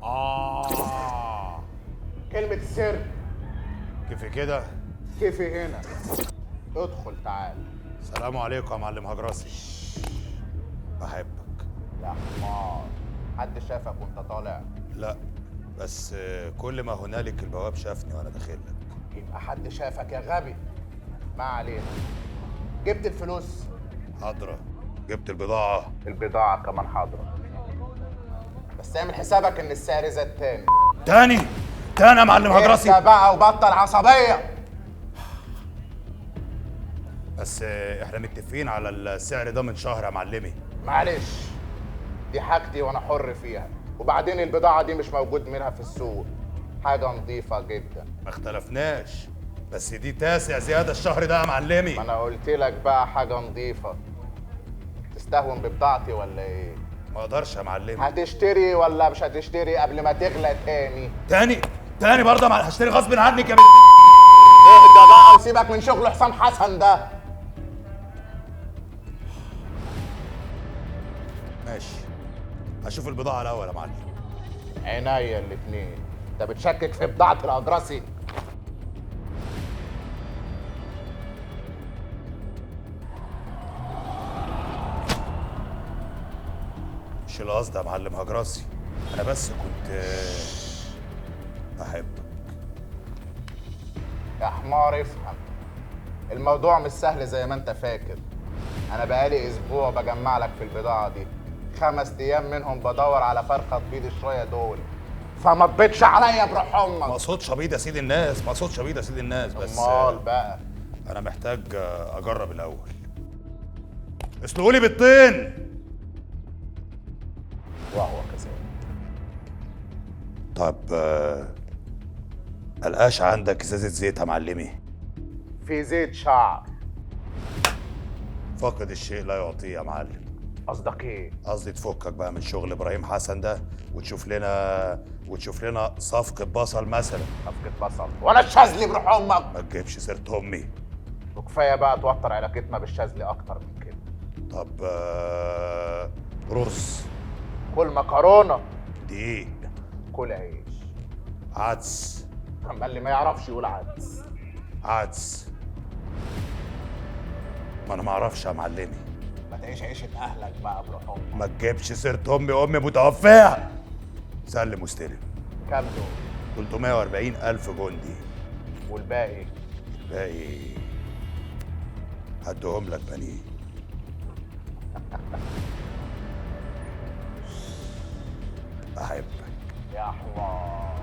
آه. كلمة السر. كيف كده؟ كيف هنا؟ ادخل تعال. السلام عليكم يا معلم هجراسي. بحبك. يا حمار، حد شافك وانت طالع؟ لا، بس كل ما هنالك البواب شافني وانا داخل لك. يبقى حد شافك يا غبي. ما علينا، جبت الفلوس؟ حاضرة. جبت البضاعة؟ البضاعة كمان حاضرة، بس اعمل حسابك ان السعر زاد تاني. تاني؟ تاني يا معلم هجراسي؟ اهدى بقى وبطل عصبية. بس احنا متفقين على السعر ده من شهر يا معلمي. معلش، دي حاجتي وانا حر فيها، وبعدين البضاعة دي مش موجود منها في السوق، حاجة نظيفة جدا. ما اختلفناش، بس دي تاسع زيادة الشهر ده يا معلمي. ما انا قلت لك بقى حاجة نظيفة. تستهون ببضاعتي ولا ايه؟ ما اقدرش يا معلمي. هتشتري ولا مش هتشتري قبل ما تغلى تاني؟ تاني تاني برضه هشتري غصب عنك يا بنت. اهدى بقى وسيبك من شغل حسام حسن ده. ماشي، هشوف البضاعة الأول يا معلم. عينيا الاتنين، انت بتشكك في بضاعة الأدرسي؟ مش القصد يا معلم هجراسي، أنا بس كنت بحبك. يا حمار افهم، الموضوع مش سهل زي ما انت فاكر. أنا بقالي أسبوع بجمع لك في البضاعة دي، 5 أيام منهم بدور على فرخة تبيض الشوية دول، فما تبيضش عليا بروح أمك. ما اقصدش ابيض يا سيد الناس، ما اقصدش ابيض يا سيد الناس، بس امال بقى أنا محتاج أجرب الأول. اسلقوا لي بالطين. وهو كذلك. طب قلقاش عندك ازازة زيت يا معلمي؟ في زيت شعر. فاقد الشيء لا يعطيه يا معلم. قصدك ايه؟ قصدي تفكك بقى من شغل ابراهيم حسن ده وتشوف لنا صفقة بصل مثلا. صفقة بصل وانا الشاذلي بروح امك؟ ما تجيبش سيرة امي. وكفاية بقى توتر علاقتنا بالشاذلي اكتر من كده. طب رز. كل مكرونة. دقيق. كل عيش. عدس. اما اللي ما يعرفش يقول عدس. عدس. ما انا ما اعرفش يا معلمي. ما تعيش عيشة اهلك بقى بروح امك. ما تجيبش سيرة امي، امي متوفية. سلم واستلم. كام دول؟ 340 ألف جندي. والباقي؟ الباقي هديهم لك بنيه. أحبك يا حمار.